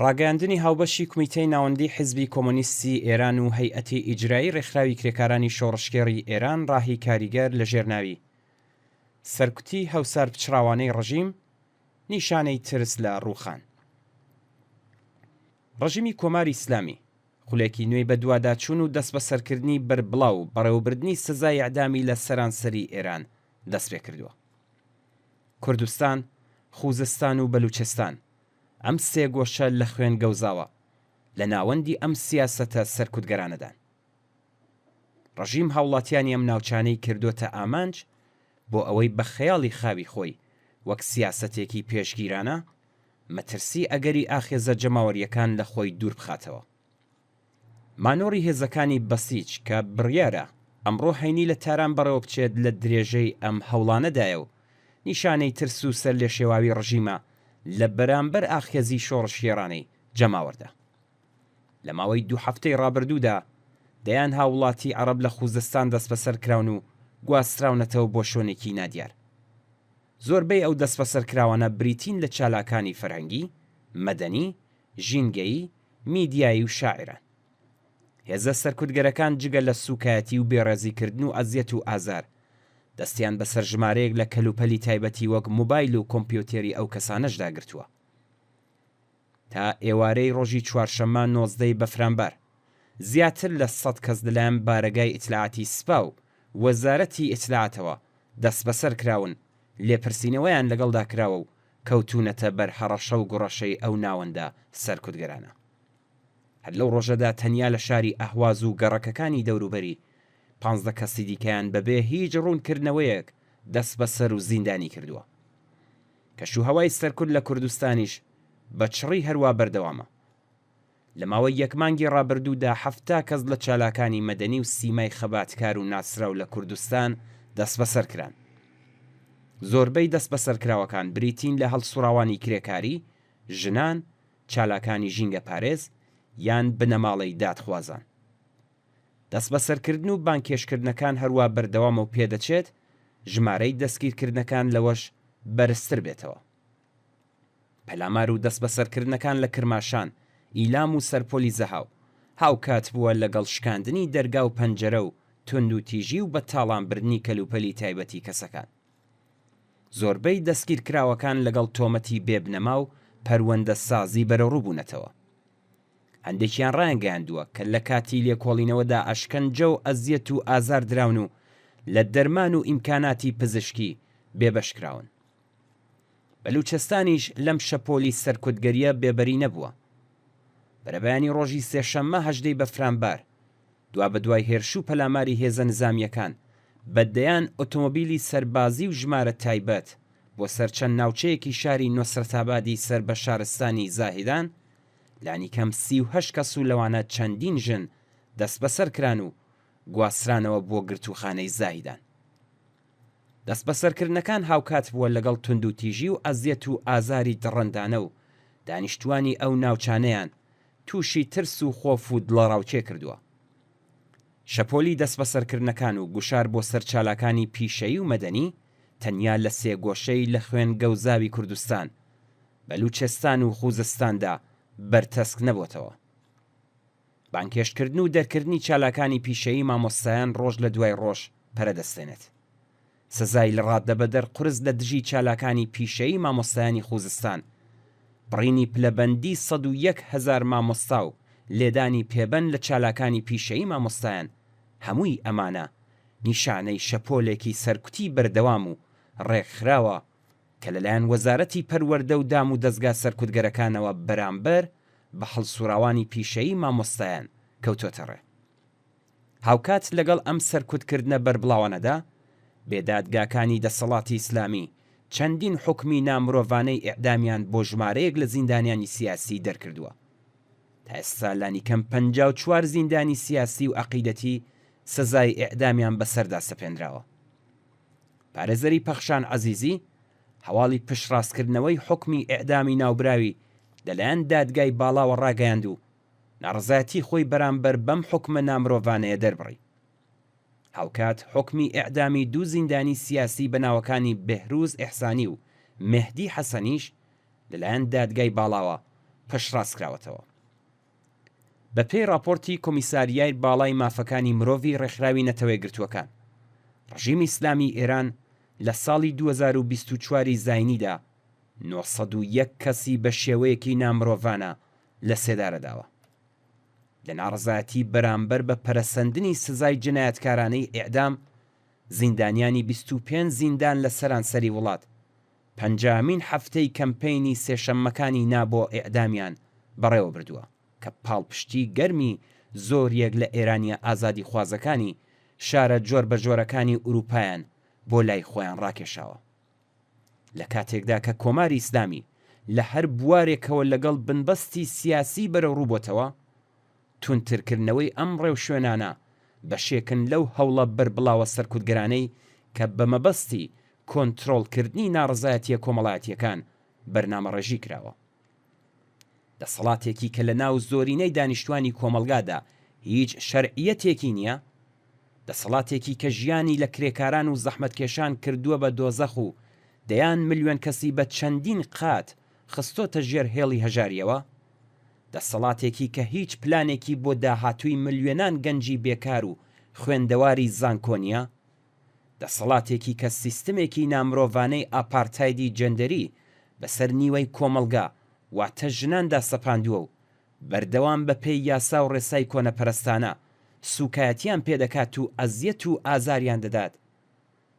ڕاگەیاندنی هاوبەشی کومیتەی ناوەندیی حیزبی کۆمۆنیستی ئێران و هەیئەتی ئیجرایی ڕێکخراوی کرێکارانی شۆڕشگێڕی ئێران ڕاهی کاریگەر لە ژێر ناوی سەرکوتی هەوسارپچڕاوانەی ڕژیم، نیشانەی ترس لە ڕووخان. ڕژیمی کۆماری ئیسلامی خولێکی نوێی بەدواداچوون و دەسبەسەرکردنی بەربڵاو و بەڕێوەبردنی سزای ئێعدامی لە سەرانسەری ئێران دەسپێکردووە. کوردستان، خوزستان و بەلوچستان، ئەم سێگۆشە لە خوێن گەوزاوە، لە ناوەندی ئەم سیاسەتە سەرکوتگەرانەدان. ڕژیم هاوڵاتیانی ئەم ناوچانەی کردۆتە ئامانج بۆ ئەوەی بە خەیاڵی خاوی خۆی وەک سیاسەتێکی پێشگیرانە، مەترسی ئەگەری ئاخێزە جەماوەرییەکان لە خۆی دوور بخاتەوە. مانۆڕی هێزەکانی بەسیج کە بڕیارە ئەمڕۆ هەینی لە تاران بەڕێوەبچێت لە درێژەی ئەم هەوڵانەدایە و نیشانەی ترس و سەرلێشێواوی ڕژیمە لە بەرامبەر ئاخێزی شۆڕشگێڕانەی جەماوەردا. لە ماوەی دوو هەفتەی ڕابردوودا دەیان هاووڵاتیی عەڕەب لە خوزستان دەستبەسەر کراون و گواستراونەتەوە بۆ شوێنێکی نادیار. زۆربەی ئەو دەستبەسەرکراوانە بریتین لە چالاکانی فەرهەنگی، مەدەنی، ژینگەیی، میدیایی و شاعیران. هێزە سەرکوتگەرەکان جگە لە سووکایەتی و بێڕێزیکردن و ئەزیەت و ئازار، دەستیان بەسەر ژمارەیەک لە کەلوپەلی تایبەتی وەک مۆبایل و کۆمپیۆتێری ئەو کەسانەشدا گرتووە. تا ئێوارەی ڕۆژی چوارشەممە 19 ی بەفرانبار، زیاتر لە سەد کەس لەلایەن بارەگای ئیتلاعاتی سپا و وەزارەتی ئیتلاعاتەوە دەستبەسەر کراون، لێپرسینەوەیان لەگەڵدا کراوە و کەوتوونەتە بەر هەڕەشە و گوڕەشەی ئەو ناوەندە سەرکوتگەرانە. هەر لەو ڕۆژەدا تەنیا لە شاری ئەهواز و گەڕەکەکانی دەوروبەری، پانزدە کەسی دیکەیان بەبێ هیچ ڕوونکردنەوەیەک دەستبەسەر و زیندانی کردووە. کەشوهەوای سەرکوت لە کوردستانیش بە چڕی هەروا بەردەوامە. لە ماوەی یەک مانگی ڕابردوودا 70 کەس لە چالاکانی مەدەنی و سیمای خەباتکار و ناسراو لە کوردستان دەستبەسەر کران. زۆربەی دەستبەسەرکراوەکان بریتین لە هەڵسوڕاوانی کرێکاری، ژنان، چالاکانی ژینگەپارێز، یان بنەماڵەی دادخوازان. دەستبەسەرکردن و بانگهێشتکردنەکان هەروا بەردەوامە و پێدەچێت ژمارەی دەستگیرکردنەکان لەوەش بەرزتر بێتەوە. پەلامار و دەستبەسەرکردنەکان لە کرماشان، ئیلام و سەرپۆلی زەهاو، هاوکات بووە لەگەڵ شکاندنی دەرگا و پەنجەرە و توندوتیژی و بە تاڵانبردنی کەلوپەلی تایبەتی کەسەکان. زۆربەی دەستگیرکراوەکان لەگەڵ تۆمەتی بێبنەما و پەروەندەسازی بەرەوڕوو بوونەتەوە. هەندێکیان ڕایانگەیاندووە کە لە کاتی لێکۆڵینەوەدا ئەشکەنجە و ئەزیەت و ئازار دراون و لە دەرمان و ئیمکاناتی پزیشکی بێبەش کراون. بەلوچستانیش لەم شەپۆلی سەرکوتگەرییە بێبەری نەبووە. بەرەبەیانی ڕۆژی سێشەممە هەژدەی بەفرانبار، دوابەدوای هێرش و پەلاماری هێزە نزامییەکان بە دەیان ئۆتۆمۆبیلی سەربازی و ژمارە تایبەت بۆ سەر چەند ناوچەیەکی شاری نۆسرەتابادی سەر بە شارستانی زاهیدان، لانیکەم 38 کەس و لەوانە چەندین ژن دەستبەسەر کران و گواسترانەوە بۆ گرتووخانەی زاهیدان. دەستبەسەرکردنەکان هاوکات بووە لەگەڵ توندوتیژی و ئەزیەت و ئازاری دڕندانە و دانیشتووانی ئەو ناوچانەیان تووشی ترس و خۆف و دڵەڕاوکێ کردووە. شەپۆلی دەستبەسەرکردنەکان و گوشار بۆ سەر چالاکانی پیشەیی و مەدەنی تەنیا لە سێگۆشەی لە خوێن گەوزاوی کوردستان، بەلوچستان و خوزستاندا بەرتەسک نەبۆتەوە. بانگهێشتکردن و دەرکردنی چالاکانی پیشەیی مامۆستایان ڕۆژ لە دوای ڕۆژ پەرە دەستێنێت. سزای لە ڕاددەبەدەر قورس لە دژی چالاکانی پیشەیی مامۆستایانی خوزستان، بڕینی پلەبەندی 101 هەزار مامۆستا و لێدانی پێبەند لە چالاکانی پیشەیی مامۆستایان، هەمووی ئەمانە نیشانەی شەپۆلێکی سەرکوتی بەردەوام و ڕێکخراوە کە لەلایەن وەزارەتی پەروەردە و دام و دەزگا سەرکوتگەرەکانەوە بەرامبەر بە هەڵسوڕاوانی پیشەیی مامۆستایان کەوتۆتە ڕێ. هاوکات لەگەڵ ئەم سەرکوتکردنە بەربڵاوانەدا، بێدادگاکانی دەسەڵاتی ئیسلامی چەندین حوکمی نامرۆڤانەی ئیعدامیان بۆ ژمارەیەک لە زیندانیانی سیاسی دەرکردووە. تا ئێستا لانیکەم 54 زیندانی سیاسی و عەقیدەتی سزای ئیعدامیان بەسەردا سەپێنراوە. پارێزەری پەخشان عەزیزی، هەواڵی پشتڕاستکردنەوەی حوکمی ئێعدامی ناوبراوی لەلایەن دادگای باڵاوە ڕاگەیاند و ناڕەزایەتی خۆی بەرامبەر بەم حوکمە نامرۆڤانەیە دەربڕی. هاوکات حوکمی ئێعدامی دوو زیندانی سیاسی بە ناوەکانی بێهروز ئێحسانی و مێهدی حەسەنیش لەلایەن دادگای باڵاوە پشتڕاستکراوەتەوە. بەپێی ڕاپۆرتی کۆمیساریای باڵای مافەکانی مرۆڤی ڕێکخراوی نەتەوەیەکگرتووەکان، ڕژیمی ئیسلامیی ئێران لە ساڵی 2024 ی زاینیدا 901 کەسی بە شێوەیەکی نامرۆڤانە لە سێدارە داوە. لە ناڕەزایەتی بەرامبەر بە پەرەسەندنی سزای جنایەتکارانەی ئێعدام، زیندانیانی 25 زیندان لە سەرانسەری وڵات پەنجاهەمین هەفتەی کەمپەینی سێشەممەکانی نا بۆ ئێعدامیان بەڕێوە بردووە کە پاڵپشتی گەرمی زۆریەک لە ئێرانییە ئازادیخوازەکانی شارە جۆربەجۆرەکانی ئورووپایان بۆ لای خۆیان ڕاکێشاوە. لە کاتێکدا کە کۆماری ئیسلامی لە هەر بوارێکەوە لەگەڵ بنبەستی سیاسی بەرەوڕوو بۆتەوە، توندترکردنەوەی ئەم ڕێوشوێنانە بەشێکن لەو هەوڵە بەربڵاوە سەرکوتگەرانەی کە بە مەبەستی کۆنترۆڵکردنی ناڕەزایەتییە کۆمەڵایەتییەکان بەرنامەڕێژی کراوە. دەسەڵاتێکی کە لە ناو زۆرینەی دانیشتوانی کۆمەڵگادا هیچ شەرعییەتێکی نییە، دەسەڵاتێکی کە ژیانی لە کرێکاران و زەحمەتکێشان کردووە بە دۆزەخ و دەیان ملیۆن کەسی بە چەندین قات خستۆتە ژێر هێڵی هەژارییەوە، دەسەڵاتێکی کە هیچ پلانێکی بۆ داهاتووی ملیۆنان گەنجی بێکار و خوێندەواری زانکۆ نییە، دەسەڵاتێکی کە سیستمێکی نامرۆڤانەی ئاپارتایدی جێندەری بەسەر نیوەی کۆمەڵگا واتە ژناندا سەپاندووە و بەردەوام بەپێی یاسا و ڕێسای کۆنەپەرستانە سووکایەتیان پێدەکات و ئەزیەت و ئازاریان دەدات،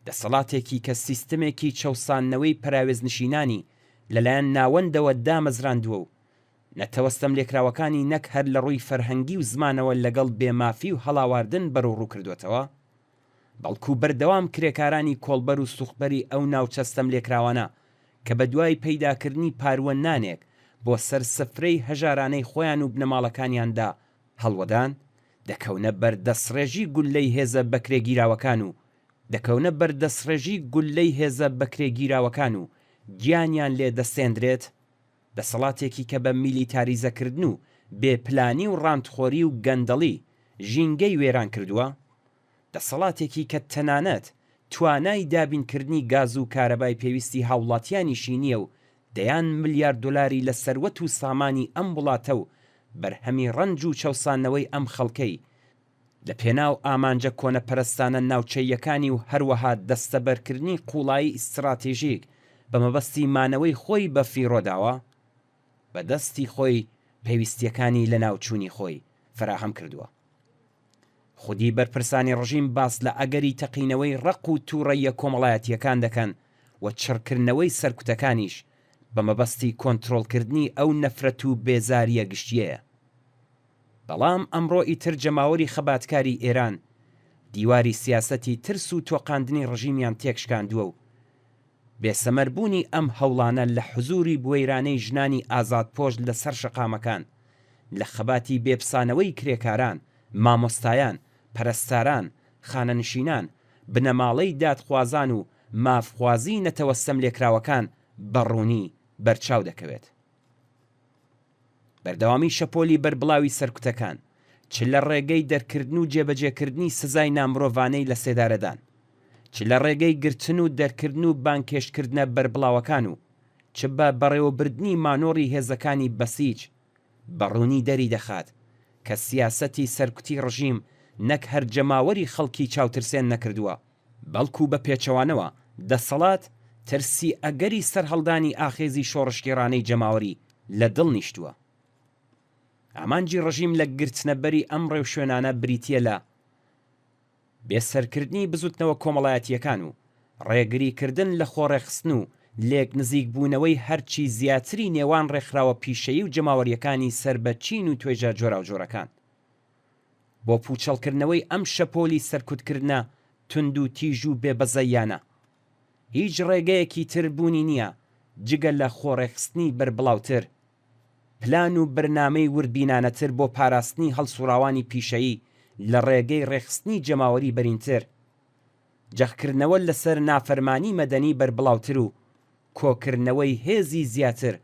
دەسەڵاتێکی کە سیستمێکی چەوساندنەوەی پەراوێزنشینانی لەلایەن ناوەندەوە دامەزراندووە و نەتەوە ستەملێکراوەکانی نەک هەر لە ڕووی فەرهەنگی و زمانەوە لەگەڵ بێ مافی و هەڵاواردن بەرەوڕوو کردووەتەوە، بەڵکو بەردەوام کرێکارانی کۆڵبەر و سوختبەری ئەو ناوچە ستەملێکراوانە کە بەدوای پەیداکردنی پارووە نانێک بۆ سەر سفرەی هەژارانەی خۆیان و بنەماڵەکانیاندا هەڵوەدان، دەکەونە بەر دەستڕێژی گوللەی هێزە بەکرێگیراوەکان و دەکەونە بەر دەستڕێژی گوللەی هێزە بەکرێگیراوەکان و گیانیان لێ دەستێندرێت. دەسەڵاتێکی کە بە میلیتاریزەکردن و بێ پلانی و ڕانتخۆری و گەندەڵی ژینگەی وێران کردووە، دەسەڵاتێکی کە تەنانەت توانای دابینکردنی گاز و کارەبای پێویستی هاوڵاتیانیشی نییە و دەیان ملیار دۆلاری لە سەروەت و سامانی ئەم وڵاتە و بەرهەمی ڕەنج و چەوساندنەوەی ئەم خەڵکەی لە پێناو ئامانجە کۆنەپەرستانە ناوچەییەکانی و هەروەها دەستەبەرکردنی قووڵایی ئیستڕاتیژیک بە مەبەستی مانەوەی خۆی بە فیڕۆ داوە، بە دەستی خۆی پێویستییەکانی لەناوچوونی خۆی فەراهەم کردووە. خودی بەرپرسانی ڕژیم باس لە ئەگەری تەقینەوەی ڕق و تووڕەییە کۆمەڵایەتییەکان دەکەن و چڕکردنەوەی سەرکوتەکانیش بە مەبەستی کۆنترۆڵکردنی ئەو نەفرەت و بێزارییە گشتییەیە. بەڵام ئەمڕۆ ئیتر جەماوەری خەباتکاری ئێران دیواری سیاسەتی ترس و تۆقاندنی ڕژیمیان تێکشکاندووە و بێسەمەر بوونی ئەم هەوڵانە لە حزووری بوێرانەی ژنانی ئازادپۆش لە سەر شەقامەکان، لە خەباتی بێپسانەوەی کرێکاران، مامۆستایان، پەرستاران، خانەنشینان، بنەماڵەی دادخوازان و مافخوازی نەتەوە ستەملێکراوەکان بە ڕوونی بەرچاو دەکەوێت. بەردەوامی شەپۆلی بەربڵاوی سەرکوتەکان، چ لە ڕێگەی دەرکردن و جێبەجێکردنی سزای نامرۆڤانەی لەسێدارەدان، چ لە ڕێگەی گرتن و دەرکردن و بانگهێشتکردنە بەربڵاوەکان و چ بە بەڕێوەبردنی مانۆڕی هێزەکانی بەسیج، بە ڕوونی دەریدەخات کە سیاسەتی سەرکوتی ڕژیم نەک هەر جەماوەری خەڵکی چاوترسێن نەکردووە، بەڵکو بە پێچەوانەوە دەسەڵات ترسی ئەگەری سەرهەڵدانی ئاخێزی شۆڕشگێڕانەی جەماوەری لە دڵ نیشتووە. ئامانجی ڕژیم لە گرتنەبەری ئەم ڕێوشوێنانە بریتییە لە بێسەرکردنی بزوتنەوە کۆمەڵایەتییەکان و ڕێگریکردن لە خۆڕێکخستن و لێکنزیکبوونەوەی هەرچی زیاتری نێوان ڕێکخراوە پیشەیی و جەماوەرییەکانی سەر بە چین و توێژە جۆراوجۆرەکان. بۆ پووچەڵکردنەوەی ئەم شەپۆلی سەرکوتکردنە توندوتیژ و بێبەزەییانە، هیچ ڕێگەیەکی تر بوونی نییە جگە لە خۆڕێکخستنی بەربڵاوتر، پلان و بەرنامەی وردبینانەتر بۆ پاراستنی هەڵسوڕاوانی پیشەیی لە ڕێگەی ڕێکخستنی جەماوەری بەرینتر، جەختکردنەوە لەسەر نافەرمانی مەدەنی بەربڵاوتر و کۆکردنەوەی هێزی زیاتر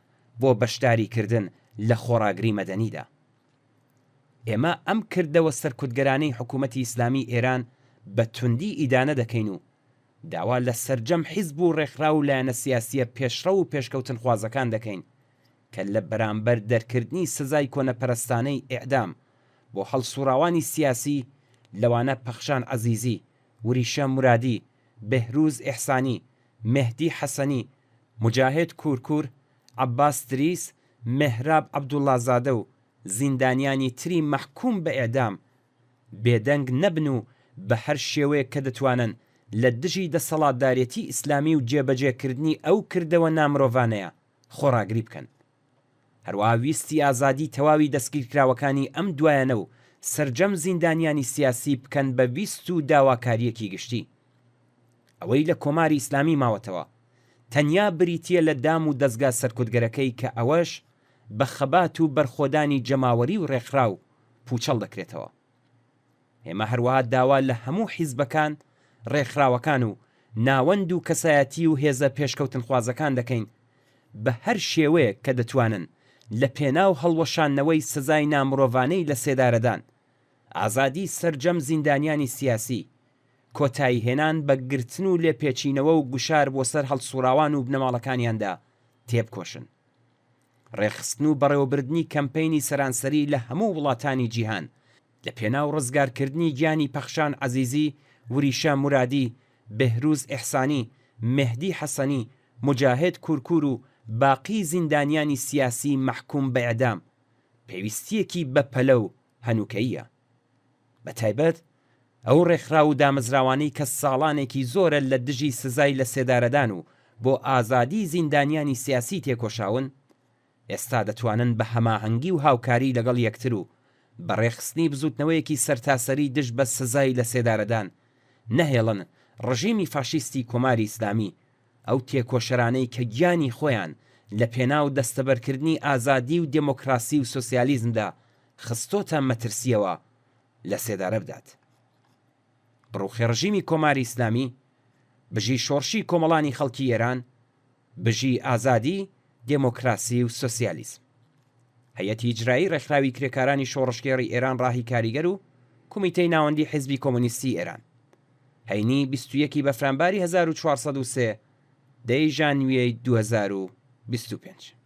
بۆ بەشداریکردن لە خۆڕاگری مەدەنیدا. ئێمە ئەم کردەوە سەرکوتگەرانەی حکوومەتی ئیسلامیی ئێران بە توندی ئیدانە دەکەین و داوا لە سەرجەم حیزب و ڕێکخراو و لایەنە سیاسییە پێشڕەو و پێشکەوتنخوازەکان دەکەین. کە لە بەرامبەر دەرکردنی سزای کۆنەپەرستانەی ئێعدام بۆ هەڵسوڕاوانی سیاسی لەوانە پەخشان عەزیزی، وریشە مورادی، بێهروز ئێحسانی، مێهدی حەسەنی، موجاهێد کوورکوور، عەباس دریس، مێهراب عەبدوڵڵازادە و زیندانیانی تری مەحکووم بە ئێعدام، بێدەنگ نەبن و بە هەر شێوەیەک کە دەتوانن لە دژی دەسەڵاتدارێتی ئیسلامی و جێبەجێکردنی ئەو کردەوە نامرۆڤانەیە خۆڕاگری بکەن. هەروەها ویستی ئازادی تەواوی دەستگیرکراوەکانی ئەم دوایانە و سەرجەم زیندانیانی سیاسی بکەن بە ویست و داواکارییەکی گشتی. ئەوەی لە کۆماری ئیسلامی ماوەتەوە تەنیا بریتییە لە دام و دەزگا سەرکوتگەرەکەی کە ئەوەش بە خەبات و بەرخۆدانی جەماوەری و ڕێکخراو پووچەڵ دەکرێتەوە. ئێمە هەروەها داوا لە هەموو حیزبەکان، ڕێکخراوەکان و ناوەند و کەسایەتی و هێزە پێشکەوتنخوازەکان دەکەین بە هەر شێوەیەک کە دەتوانن لە پێناو هەڵوەشاندنەوەی سزای نامرۆڤانەی لەسێدارەدان، ئازادی سەرجەم زیندانیانی سیاسی، کۆتاییهێنان بە گرتن و لێپێچینەوە و گوشار بۆ سەر هەڵسوڕاوان و بنەماڵەکانیاندا تێبکۆشن. ڕێکخستن و بەڕێوەبردنی کەمپەینی سەرانسەری لە هەموو وڵاتانی جیهان، لە پێناو ڕزگارکردنی گیانی پەخشان عەزیزی، وریشە مورادی، بێهروز ئیحسانی، مێهدی حەسەنی، موجاهێد کورکور و باقی زیندانیانی سیاسی مەحکوم بە ئێعدام، پێویستییەکی بەپەلە و هەنووکەییە. بە تایبەت ئەو ڕێکخراو و دامەزراوانەی کە ساڵانێکی زۆرە لە دژی سزای لەسێدارەدان و بۆ ئازادیی زیندانیانی سیاسی تێکۆشاون، ئێستا دەتوانن بە هەماهەنگی و هاوکاری لەگەڵ یەکتر و بە ڕێکخستنی بزووتنەوەیەکی سەرتاسەری دژ بە سزای لەسێدارەدان، نەهێڵن ڕژیمی فاشیستی کۆماری ئیسلامی ئەو تێکۆشەرانەی کە گیانی خۆیان لە پێناو دەستەبەرکردنی ئازادی و دێمۆکراسی و سۆسیالیزمدا خستۆتە مەترسییەوە لە سێدارە بدات. بڕوخێ ڕژیمی کۆماری ئیسلامی، بژی شۆڕشی کۆمەڵانی خەڵکی ئێران، بژی ئازادی، دێمۆکراسی و سۆسیالیزم. هەیئەتی ئیجرایی ڕێکخراوی کرێکارانی شۆڕشگێڕی ئێران ڕاهی کاریگەر و کومیتەی ناوەندی حیزبی کۆمۆنیستی ئێران. هەینی 21 ی بەفرانباری 1403 دە ی ژانویەی 2025.